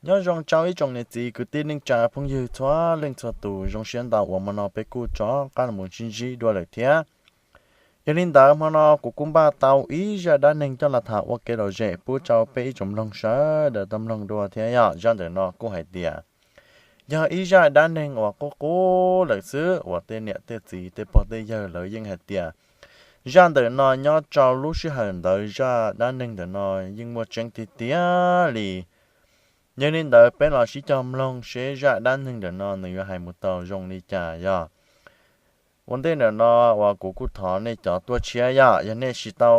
Nyob zoo rau ib tsoom niam txiv kwv tij neej tsa phooj ywg txhua leej txhua tus, zoo siab ntau uas hmo no peb kuj rov qab los mus sib ntsib dua lawm thiab. Yog li ntawd hmo no kuv kuj npaj tau ib zaj dab neeg coj los tham ua kev lom zem pub rau peb ib tsoom mloog sawv daws tau mloog dua thiab. Yog zaj ntawm no kuj hais tias yog ib zaj dab neeg uas qub qub lawm xwb uas tej niam tej txiv tej pog tej yawg lawv yeej hais tias zaj ntawm no nyob rau lub sij hawm ntawd zaj dab neeg ntawm no yeej muaj tseeb tiag tiag li. Yog li ntawd peb los sib cog mloog seb zaj dab neeg ntawm no nws yuav hais mus tau zoo li cas. Yog ua ntej ntawm no uas kuv kuj thov nej cov tuaj tshiab, yog yog nej tsis tau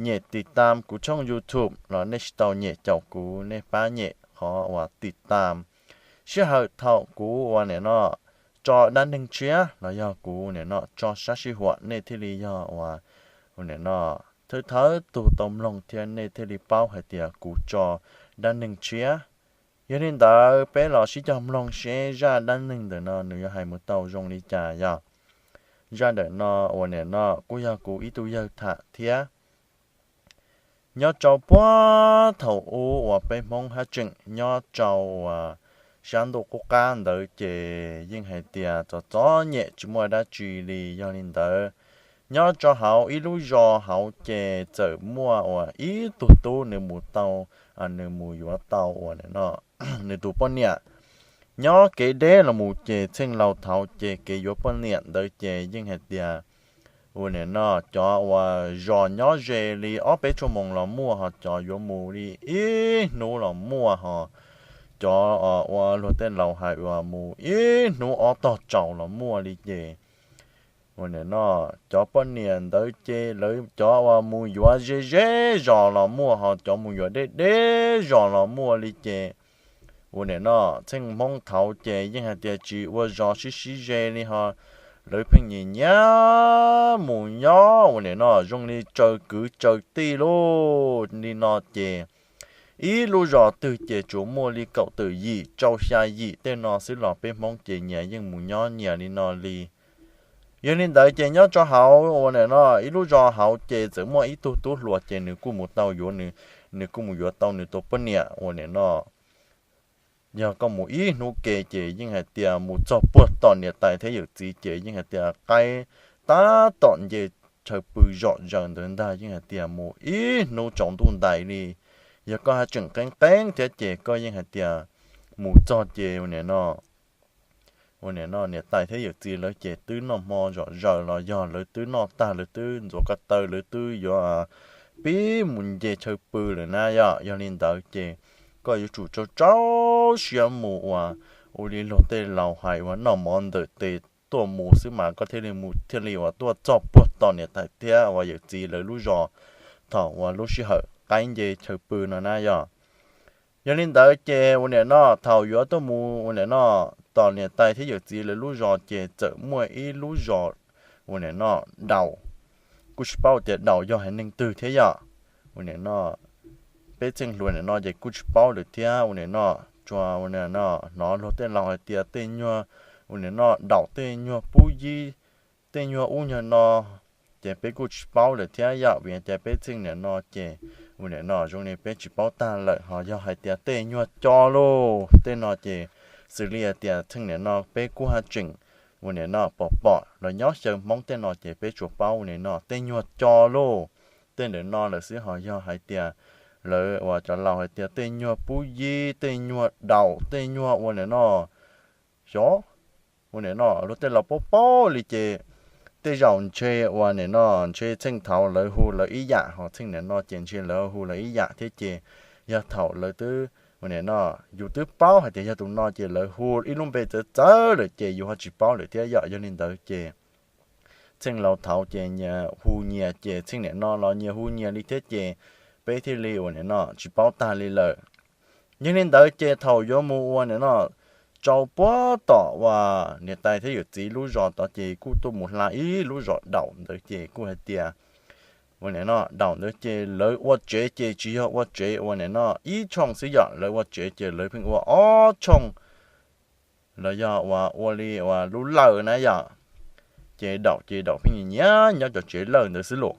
nyem tiv tam kuv tshooj YouTube los nej tsis tau nyem caum kuv, nej pab nyem qhov uas tiv tam. Sij hawm thaum kuv uas nim no tso dab neeg tshiab los yog kuv nim no tso sab sij huam nej thiaj li yog uas nim no thawj thawj tug tau mloog thiab nej thiaj li paub hais tias kuv tso dab neeg tshiab. Yog li ntawd peb los sib cog mloog seb zaj dab neeg ntawm no nws yuav hais mus tau zoo li cas. Yog zaj ntawm no uas nim no kuj yog kuv ib tug yawg tham thiab. Nyob rau puag thaum ub uas peb Hmoob haj tseem nyob rau uas sab ntuj qub qab ntawd ces yeej hais tias txom txom nyem tsis muaj dab tsi li. Yog li ntawd nyob rau hauv ib lub zos hauv ces txawm muaj uas ib tug tub nws mus tau, nws mus yuav tau uas nim no nws tus poj niam. Nyob kev deb los mus ces txheej laus thaud ces kev yuav poj niam ntawd ces yeej hais tias uas nim no cov uas zos nyob ze li ob peb tshuaj moos los muaj, ho cov yuav mus li ib hnub los muaj, ho cov uas luag tej laus hais uas mus ib hnub ob tog tsaus los muaj li ces uas nim no cov poj niam ntawd ces lawv cov uas mus yuav ze ze zos los muaj, ho cov mus yuav deb deb zos los muaj li ces uas nim no txheej Hmoob thaud ces yeej hais tias tsis ua zos sib sib ze li, ho lawv pheej nyias nyias mus nyob uas nim no zoo li tsaws kwv tsaws tij lub li no ces ib lub zos twg ces tsuas muaj li kaum tawm yim rau xya yim tej no xwb los peb Hmoob ces nyias yeej mus nyob nyias li no li. Yog li ntawd ces nyob rau hauv uas nim no ib lub zos hauv ces txawm muaj ib tug tub hluas ces nws kuj mus tau yuav, nws kuj mus yuav tau nws tus poj niam uas nim no yog koj mus ib hnub ke ces yeej hais tias mus txog puag tom niam tais thiab yawm txiv ces yeej hais tias qaib tab tom nce chaw pw zom zaws ntawd ntag, yeej hais tias mus ib hnub tsaus ntuj ntais li. Yog koj haj tseem qeeb qeeb thiab ces koj yeej hais tias mus txog ces uas nim no uas nim no niam tais thiab yawm txiv lawv ces twb noj hmo zom zaws los yog lawv twb noj tag lawv twb ntxuav ko taw lawv twb yuav pib mus nce chaw pw lawm na. Yog yog li ntawd ces koj yuav tsum rau rau siab mus uas ua li luag tej laus hais uas noj mov ntawm tes tuaj mus xwb mas koj thiaj li mus thiaj li uas tuaj txog puag tom niam tais thiab uas yawm txiv lawv lub zos thaum uas lub sij hawm qaib nce chaw pw no na. Yog yog li ntawd ces uas nim no thaum yuav tuaj mus uas nim no tom niam tais thiab yawm txiv lawv lub zos ces txawm muaj ib lub zos uas nim no daus, kuj tsis paub tias daus yog haiv neeg twg thiab yom. Uas nim no peb txheej hluas nim no ces kuj tsis paub lawm thiab uas nim no tsuas uas nim no hnov luag tej laus hais tias tej nyuag uas nim no daus tej nyuag pub yib tej nyuag ub nyuag no ces peb kuj tsis paub lawm thiab yom, vim tias peb txheej nim no ces uas nim no zoo li peb tsis paub tag lawm. Ho yog hais tias tej nyuag co lauj tej no ces xws li hais tias txheej nim no peb kuj haj tseem uas nim no pom pom los nyob xyaw Hmoob tej no ces peb tsuas paub uas nim no tej nyuag co lauj tej ntawm no lawm xwb. Ho yog hais tias lawv uas cov laus hais tias tej nyuag pub yib tej nyuag daus tej nyuag uas nim no xyov uas nim no luag tej laus paub paub li ces tej zaum ntshe uas nim no ntshe txheej thaud lawv hu lawv ib yam ho txheej nim no ces ntshe lawv hu lawv ib yam thiab ces yog thaum lawv twb uas nim no yus twb paub hais tias yog tus no ces lawv hu ib lub npe txawv txawv lawm ces yus ho tsis paub lawm thiab yom. Yog li ntawd ces txheej laus thaud ces nyias hu nyias ces txheej nim no los nyias hu nyias li thiab ces peb thiaj li uas nim no tsis paub tag li lawm. Yog li ntawd ces thaum yuav mus uas nim no rau puag tom uas niam tais thiab yawm txiv lub zos tod ces kuj tuaj mus hla ib lub zos daus ntawd ces kuj hais tias uas nim no daus ntawd ces lawv ua tsev ces tsis yog ua tsev uas nim no ib tshooj xwb yom, lawv ua tsev ces lawv pheej ua ob tshooj los yog uas ua li uas lub lawj na yom. Ces daus ces daus pheej nyiam nyob cov tsev lawj ntawd xwb lauj.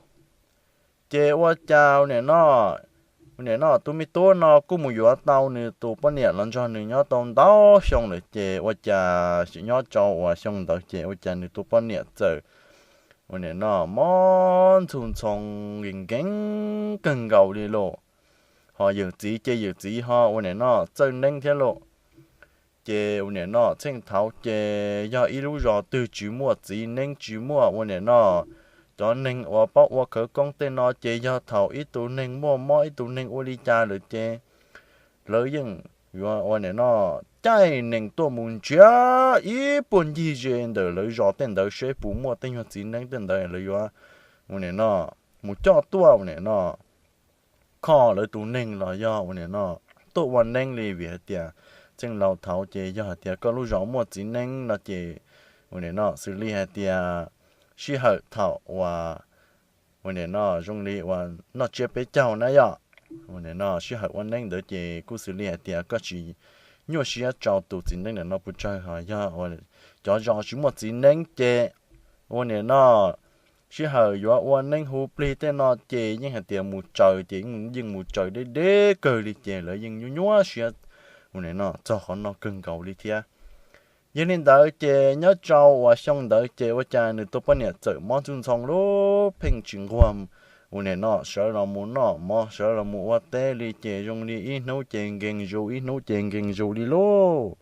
Ces ua cas nim no Ua niam no tus me tub no kuj mus yuav tau nws tus poj niam los nrog nws nyob tau ntau xyoo lawm ces ua cas nyob rau uas xyoo ntawd ces ua cas nws tus poj niam txawm ua niam no mob ntxhug ntxhoo nkees nkees kawg nkaus li lauj. Ho yawm txiv ces yawm txiv ho ua niam no txawj neeb thiab lauj. Ces ua niam no txheej thaud ces yog ib lub zos twg tsis muaj txiv neeb tsis muaj ua niam no cov neeg uas paub ua khawv koob tej no ces yog thaum ib tug neeg muaj mob ib tug neeg ua li cas lawm ces lawv yeej yuav ua niam no caij nees tuaj mus nrhiav ib puag ncig ze ntawm lawv zos tej ntawd seb puas muaj tej nyuag txiv neeb tej ntawd lawv yuav ua niam no mus coj tuaj ua niam no kho lawv tus neeg los yog ua niam no tuaj ua neeb li vim hais tias txheej laus thaud ces yog hais tias koj lub zos muaj txiv neeb no ces ua niam no xws li hais tias sij hawm thaum uas ua niam no zoo li uas noj tsiab peb caug na yom, ua niam no sij hawm ua neeb ntawd ces kuj xws li hais tias koj tsis nyuaj siab rau tus txiv neeb ntawm no pes tsawg ho yog cov zos tsis muaj txiv neeb ces ua niam no sij hawm yuav ua neeb hu plig tej no ces yeej hais tias mus tsaws ces yeej mus tsaws deb deb kawg li ces lawv yeej nyuaj nyuaj siab ua niam no txog qhov no kawg nkaus li thiab. Yog li ntawd ces nyob rau uas xyoo ntawd ces ua cas nws tus poj niam txawm mob ntxhug ntxhoo lub pheej tsis nquag ua niam no sawv los mus noj mov sawv los mus ua teb li ces zoo li ib hnub ces nkees zus ib hnub ces nkees zus li lauj.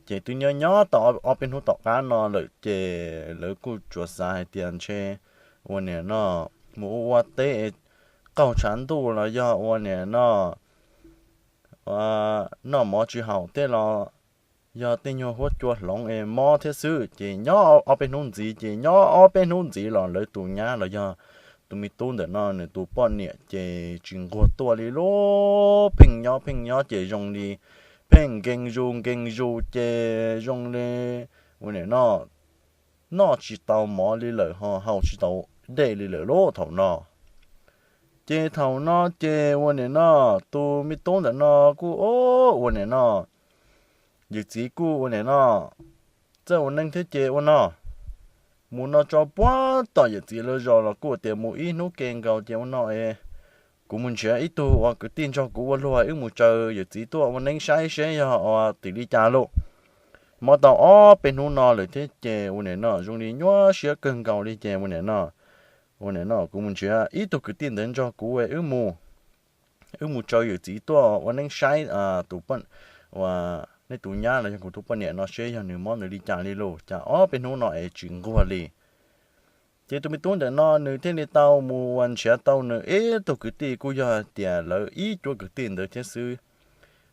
Ces twb nyob nyob tau ob peb hnub tom qab no lawm ces lawv kuj tsuas xav hais tias ntshe ua niam no mus ua ua teb qaug tshav ntuj los yog ua niam no noj mov tsis haum tej los yog tej nyuag huab cua hloov es mob thiab xwb. Ces nyob ob peb hnub ntxiv ces nyob ob peb hnub ntxiv los lawv tus nyab los yog tus me tub ntawm no nws tus poj niam ces tsis nquag tuaj li lauj. Pheej nyob pheej nyob ces zoo li pheej nkees zus nkees zus ces zoo li ua niam no noj tsis tau mov li lawm ho haus tsis tau dej li lawm lauj thaum no. Ces thaum no ces ua niam no tus me tub ntawm no kuj ua niam no yawm txiv kuj ua niam no txawj ua neeb thiab ces ua no mus no tso puag tom yawm txiv lawv zos los kuj tias mus ib hnub ke nkaus ces ua no es kuv mus nrhiav ib tug uas kwv tij nrog kuv ua luag wb mus tsaws yawm txiv tuaj ua neeb saib seb yog ua tim li cas lauj. Mob tau ob peb hnub no lawm thiab ces ua niam no zoo li nyuaj siab kawg nkaus li ces ua niam no ua niam no kuv mus nrhiav ib tug kwv tij ntawd nrog kuv wb mus wb mus tsaws yawm txiv tuaj ua neeb saib tus poj nej tus nyab los yog kuv tus poj niam no seb yog nws mob nws li cas li lauj, cas ob peb hnub no es tsis nquag li. Ces tus me tub ntawm no nws thiaj li tau mus ua nrhiav tau nws ib tug kwv tij kuj yog hais tias lawv ib cuab kwv tij ntawd thiab xwb.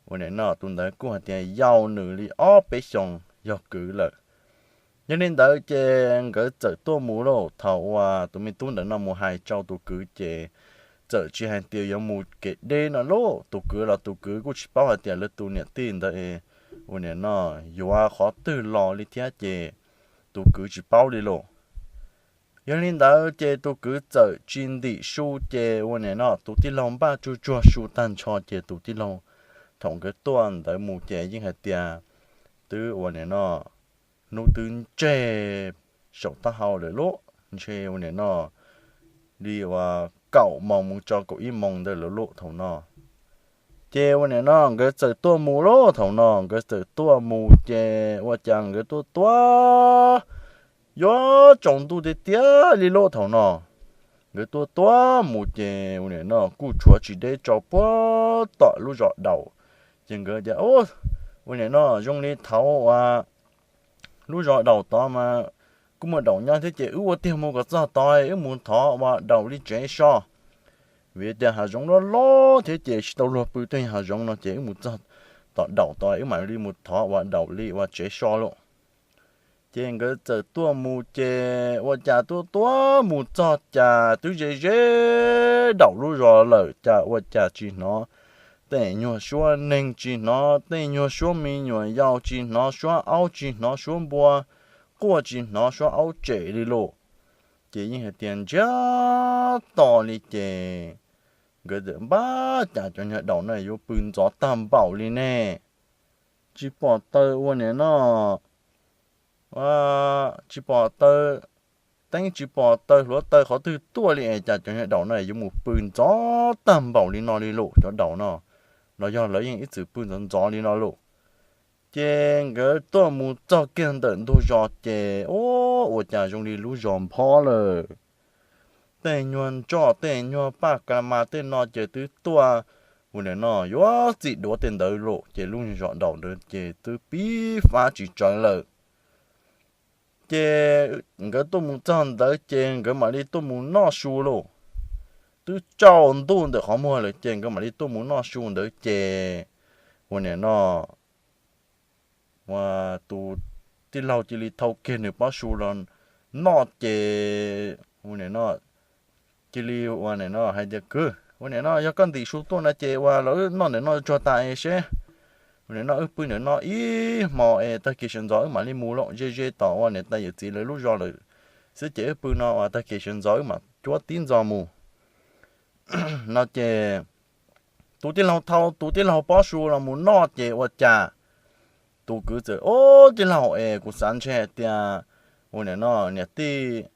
Ua niam no tus ntawd kuj hais tias yau nws li ob peb xyoos yog kwv lawm. Yog li ntawd ces nkawd txawm tuaj mus lauj. Thaum uas tus me tub ntawm no mus hais rau tus kwv ces txawm tsis hais tias yuav mus kev deb no lauj. Tus kwv los tus kwv kuj tsis paub hais tias lawv tus niam tij ntawd ua niam no yuav qhov twg los li thiab ces tus kwv tsis paub li lauj. Yog li ntawd ces tus kwv txawm tsis ntim su ces ua niam no tus tij laug npaj tsuag tsuag su tag nrho ces tus tij laug thaum nkawd tuaj ntawd mus ces yeej hais tias twb ua niam no hnub twb ntseg saum taub hau lawm lauj, ntshe ua niam no li uas kaum moos mus tso kaum ib moos ntawd lawm lauj thaum no. Ces ua niam no nkawd txawm tuaj mus lauj. Thaum no nkawd txawm tuaj mus ces ua cas nkawd tuaj tuaj yuav tsaus ntuj tiag tiag li lauj thaum no. Nkawd tuaj tuaj mus ces ua niam no kuj tshuav tsis deb tso puag tom lub zos Daus. Ces nkawd tias ua niam no zoo li thaud uas lub zos Daus tod mas kuj muaj Daus nyob thiab ces wb ua tiag mus kom txog tod wb mus thov ua Daus li tsev so. Vim tias hav zoov loj loj thiab ces tsis tau luag pw tej hav zoov no ces wb mus txog tom Daus tod wb mam li mus thov ua Daus li ua tsev so lauj. Ces nkawd txawm tuaj mus ces ua cas tuaj tuaj mus txog cas twb ze ze Daus lub zos lawm cas ua cas tsis hnov tej nyuag suab neeg tsis hnov tej nyuag suab me nyuam yaus tsis hnov suab aub tsis hnov suab npua quaj tsis hnov suab aub tsem li lauj. Ces yeej hais tias ntsiag to li ces nkawd txawm npaj cas cov nyuag Daus no yuav pw ntxov tag npaum li ne. Tsis pom taw ua niam no tsis pom taw yeej tsis pom taws hluav taws qhov twg tuaj li es cas cov niag daum no yuav mus pw ntxov tag npaum li no li lauj, cov daum no los yog lawv yeej ib txwm pw ntxov ntxov li no lauj. Ces nkawd tuaj mus txog kiag ntawm ntug zos ces ua cas zoo li lub zos nphob lawm. Tej nyuag ntsoj tej nyuag paj ka mas tej no ces twb tuaj, ua li no yuav txim duav tej ntawd lauj, ces lub zos daum ntawd ces twb pib fab tsis tsawv lawm. Ces nkawd tuaj mus txog ntawd ces nkawd mam li tuaj mus noj su lauj. Twb tsaus ntuj ntawm qhov muag lawm ces nkawd mam li tuaj mus noj su ntawd ces ua li no ua tus tij laug cia li thau kiag nws pob su los noj ces ua li no cia li ua li no hais tias, Kwv, ua li no yog koj ntim su tuaj no ces ua los wb noj ntawm no tsuag tas es seb, ua li no wb pw ntawm no ib hmo es tag kis sawv ntxov wb mam li mus lauj. Ze ze tom ua niam tais yawm txiv lawv lub zos lawm xwb ces wb pw no ua tag kis sawv ntxov wb mam cuab tib ntxo mus no ces tus tij laug thau tus tij laug pob su los mus noj ces ua cas tus kwv txawm, Ob, tij laug es kuv xav ntshe hais tias ua li no niam tij,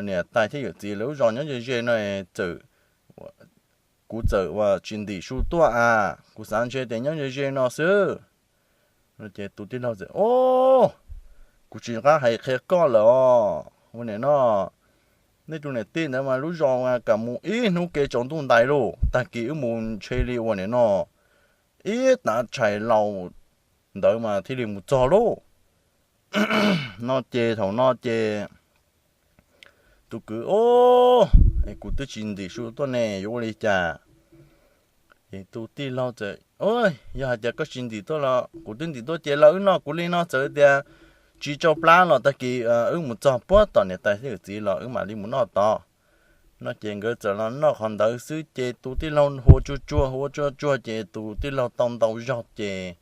niam tais thiab yawm txiv lawv lub zos nyob ze ze no txawm, kuv txawm ua tsis ntim su tuaj a, kuv xav ntshe tias nyob ze ze no xwb. Ces tus tij laug txawm, Ob, kuv tsis nqab hais qhia koj lawm os, ua li no nej tus niam tij ntawd mas lub zos kam mus ib hnub kev tsaus ntuj ntais lauj, tag kis wb mus ntshe li ua li no ib tav tshais laus ntawd mas thiaj li mus txog lauj. No ces thaum no ces tus kwv, Ob, es kuv twb tsis ntim su tuaj ne yuav ua li cas? Ces tus tij laug txawm, Yog hais tias koj tsis ntim tuaj los kuv twb ntim tuaj ces los wb noj kuv li no, txawm tias tsis tsau plab los tag kis wb mus txog puag tom niam tais thiab yawm txiv los wb mam li mus noj tod. No ces nkawd txawm los noj qhov ntawd xwb ces tus tij laug hu ua tsuag tsuag hu ua tsuag tsuag ces tus tij laug tau ntau zog ces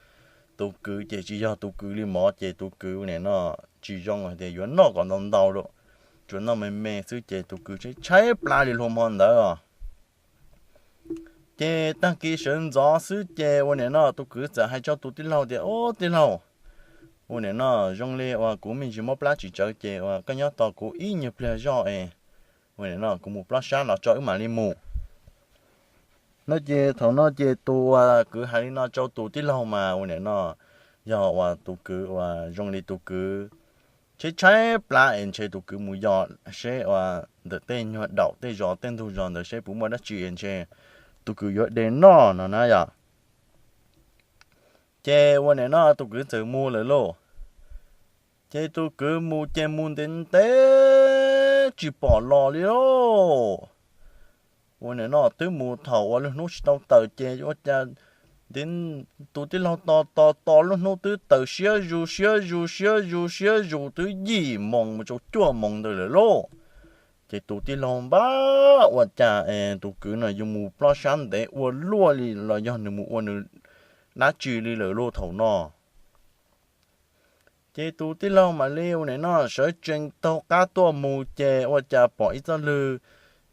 tus kwv ces tsis yog tus kwv li mov ces tus kwv nim no tsis zoo hais tias yuav noj kom ntau ntau lawm, tsuas noj me me xwb ces tus kwv tshaib tshaib plab li hlo hmo ntawd os. Ces tag kis sawv ntxov xwb ces ua nim no tus kwv txawm hais rau tus tij laug tias, Ob, tij laug, ua nim no zoo li uas kuv me ntsis mob plab tsis tsawv ces uas koj nyob tos kuv ib nyuag pliag zog es ua nim no kuv mus plob sab los tso wb mam li mus. No ces thaum no ces tus uas kwv hais li no rau tus tij laug mas ua nim no yog uas tus kwv uas zoo li tus kwv tshaib tshaib plab es ntshe tus kwv mus yos seb uas ntawm tej nyuag daum tej zos tej ntug zos ntawd seb puas muaj dab tsi es ntshe tus kwv yuav de noj no na yom. Ces ua nim no tus kwv txawm mus lawm lauj. Ces tus kwv mus ces mus ntev ntev tsis pom los li lauj. Ua nim no twb mus thaum uas lub hnub tsis tau tawm ces ua cas ntev, tus tij laug tos tos tos lub hnub twb tawm siab zus siab zus siab zus siab zus twb yim moos mus rau cuaj moos ntawd lawm lauj. Ces tus tij laug npaj ua cas es tus kwv no yuav mus plob sab ntev ua luaj li los yog nws mus ua nws dab tsi li lawm lauj thaum no. Ces tus tij laug mam li ua nim no sawv tsees taug qab tuaj mus ces ua cas pom ib txoj lw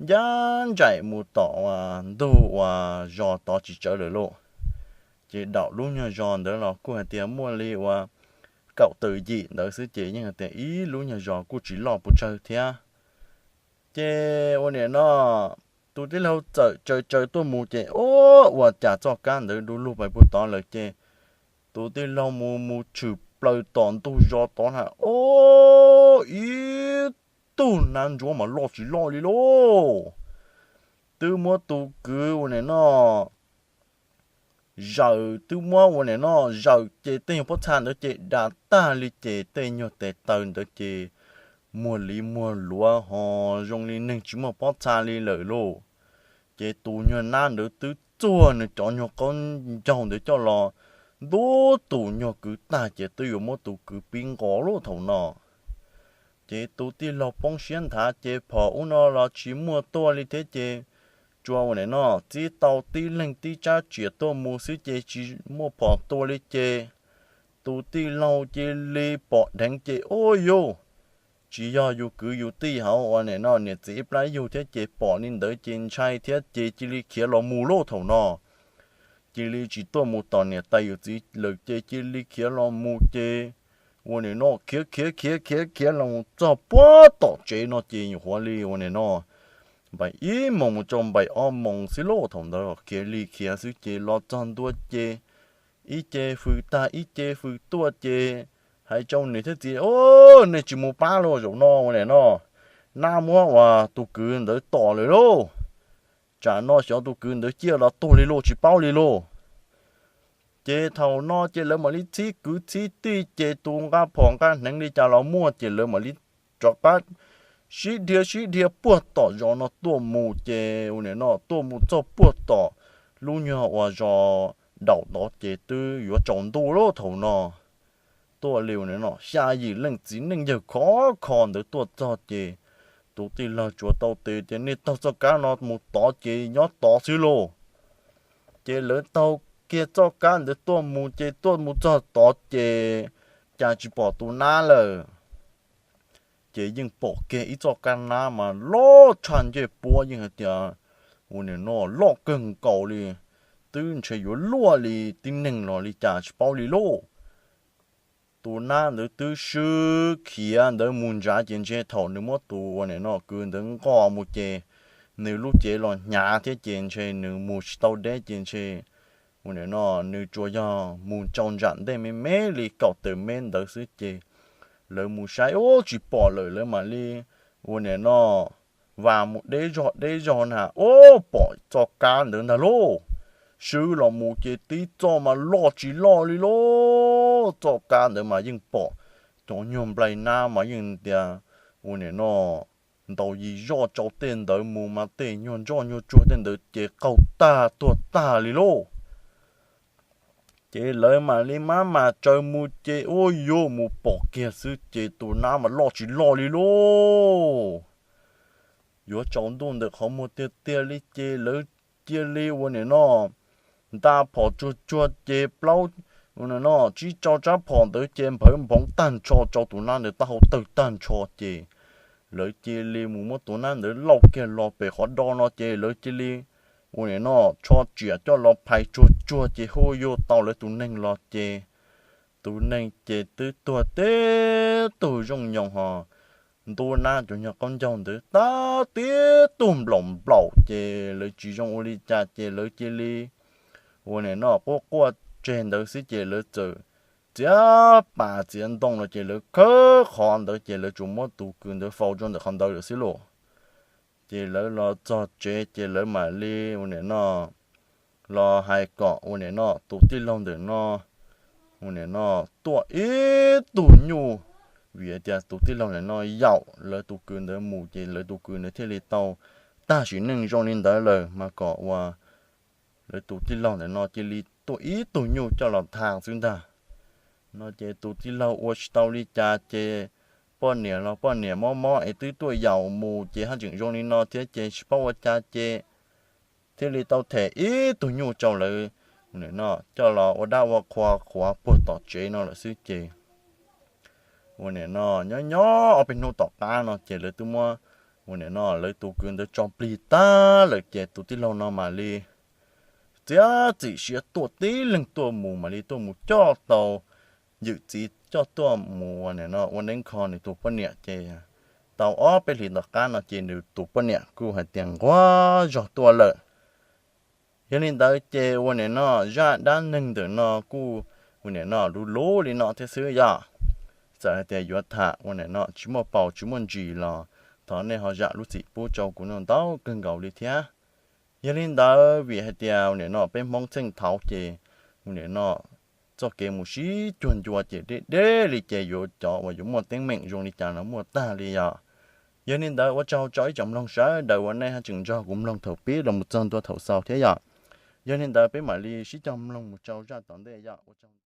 ncaj nraim mus tom ntug uas zos tod tsis tsawv lawm lauj. Ces daum lub nyuag zos ntawd los kuj hais tias muaj li uas kaum tawm yim ntawd xwb ces yeej hais tias ib lub nyuag zos kuj tsis loj puas tsawg thiab. Ces ua nim no tus tij laug txawm tsaws tsaws tuaj mus ces ua cas txoj kab ntawd du lug pais puag tod lawm ces tus tij laug mus mus tshwm plaws tom ntug zos tod na, ua ib tug nab ntsuab mas loj tsis loj li lauj. Twb muab tus kwv ua nim no zaws, twb muab ua nim no zaws ces tej nyuag pob txha ntawd ces da tag li ces tej nyuag tes taw ntawd ces muag li muag luav ho zoo li neeg tsis muaj pob txha li lawm lauj. Ces tus nyuag nab ntawd twb txuag nws cov nyuag qaub ncaug ntawd coj los ntub tus nyuag kwv tag ces twb yuav muab tus kwv pib nqos lauj thaum no. Ces tus tij laug poob siab nthav ces phom ub no los tsis muaj tuaj li thiab ces tsuas ua nim no txib tau tib leeg tib tsab tsias tuaj mus xwb ces tsis muaj phom tua li ces tus tij laug cia li pom dheev ces ua yuj, tsis yog yus kwv yus tij hauv ua nim no niam txiv ib plab yug thiab ces pom li ntawd ces ntshai thiab ces cia li khiav los mus lauj thaum no. Cia li tsis tuaj mus tom niam tais yawm txiv lawm ces cia li khiav los mus ces ua nim no khiav khiav khiav khiav khiav los txog puag tom tsev no ces nyuam qhuav li ua nim no npaim ib moos mus rau npaim ob moos xwb lauj. Thaum ntawd khiav li khiav xwb ces los txog ntua ces ib ce fws tag ib ce fws tuaj ces hais rau niam thiab txiv, Au, nej tsis mus pab los zaum no ua nim no nab muab uas tus kwv ntawd tom lawm lauj. Tsam no xyov tus kwv ntawd ciaj los tuag li lauj, tsis paub li lauj. Ces thaum no ces lawv mam li txhib kwv txhib tij ces tus nqa phom nqa hneev li cas los muaj ces lawv mam li rov qab sib dhia sib dhia puag tom zos no tuaj mus ces ua nim no tuaj mus txog puag tom lub nyuag uas zos daum tod ces twb yuav tsaus ntuj lauj. Thaum no tuaj li ua nim no xya yim leej txiv neej yawg khov kho ntawd tuaj txog ces tus tij laug tsuas tau tes tias, Nej taug txoj kab no mus tod ces nyob tod xwb lauj. Ces lawv taug kiag txoj kab ntawd tuaj mus ces tuaj mus txog tod ces cas tsis pom tus nab lawm. Ces yeej pom kiag ib txoj kab nab mas loj tshaj ncej puab, yeej hais tias ua nim no loj kawg nkaus li, twb ntshe yuav luaj li tib neeg los li cas tsis paub li lauj. Tus nab ntawd twb swb khiav ntawd mus ntsav ces ntshe thaum nws muab tus ua nim no kwv ntawd nqos mus ces nws lub cev los hnyav thiab ces ntshe nws mus tsis tau deb ces ntshe ua nim no nws tsuas yog mus tsau ntsam ntej me me li kaum tawm mev ntawd xwb ces lawv mus saib ub tsis pom lawm lawv mam li ua nim no vas mus deb zog deb zog na ub pom txoj kab ntawd ntag lauj. Swb los mus ces tib txoj mas loj tsis loj li lauj. Txoj kab ntawd mas yeej pom cov nyuag nplai nab mas yeej tias ua nim no ntaus yis zoj tsau tej ntawd mus mas tej nyuag ntsoj nyuag tsuag tej ntawd ces qaug tag tuag tag li lauj. Ces lawv mam li mab mas tsaws mus ces ua yuav mus pom kiag xwb ces tus nab mas loj tsis loj li lauj. Yuav tsaus ntuj ntawm qhov muag tiag tiag li ces lawv cia li ua nim no nta phom tsuag tsuag ces plaub ua nim no tsib rau tsab phom ntawd ces nphawv nphoov tag nrho rau tus nab ntawd taub hau tawg tag nrho ces lawv cia li mus muab tus nab ntawd lauj kiag los pem qhov do no ces lawv cia li ua nim no tsho tsiam coj los phais tsuag tsuag ces hu yuav tau lawv tus neeg los ces tus neeg ces twb tuag tib tug zoo nyoos ho ntuj nab cov nyuag qaub ncaug ntawd tab tib tug nplaum nplaum ces lawv tsis zoo ua li cas ces lawv cia li ua nim no quaj quaj tseg ntawd xwb ces lawv txawm txiav pas txiav ntoo los ces lawv khawb qhov ntawd ces lawv tsuas muab tus kwv ntawd faus rau ntawm qhov ntawd lawm xwb lauj. Ces lawv los txog tsev ces lawv mam li ua nim no los hais kom ua nim no tus tij laug ntawm no ua nim no tuaj ib tug nyuj, vim hais tias tus tij laug ntawm no yaum lawv tus kwv ntawd mus ces lawv tus kwv ntawd thiaj li tau tag sim neej zoo li ntawd lawm mas kom ua lawv tus tij laug ntawm no cia li tuaj ib tug nyuj coj los tha xwb ntag. No ces tus tij laug ua tsis tau li cas ces poj niam los poj niam mob mob es twb tuaj yaum mus ces haj tseem zoo li no thiab ces tsis paub ua cas ces thiaj li tau them ib tug nyuj rau lawv nim no coj los ua dab ua qhua qhuav puag tom tsev no lawm xwb ces ua nim no nyob nyob ob peb hnub tom qab no ces lawv twb muab ua nim no lawv tus kwv ntawd tso plig tag lawm ces tus tij laug no mam li txiav txim siab tuaj tib leeg tuaj mus mam li tuaj mus coj tau yawm txiv coj tuaj mus ua nim no ua neeb kho nws tus poj niam ces tau ob peb hlis tom qab no ces nws tus poj niam kuj hais tias nquag zog tuaj lawm. Yog li ntawd ces ua nim no zaj dab neeg ntawm no kuj ua nim no luv luv li no thiab xwb yom. Txawm hais tias yuav tham ua nim no tsis muaj paus tsis muaj ntsis los thov nej ho zam lub txim pub rau kuv no ntau kawg nkaus li thiab. Yog li ntawd vim hais tias ua nim no peb Hmoob txheej thaud ces ua nim no txoj kev mus sib cuag ncua ces deb deb li ces yuav cov uas yuav muaj teeb meem zoo li cas los muaj tag li yom. Yog li ntawd ua tsaug rau ib tsoom mloog sawv daws uas nej haj tseem nrog kuv mloog thaum pib los mus txog ntua thaum xaus thiab yom. Yog li ntawd peb mam li sib cog mloog mus rau zaj tom ntej yom.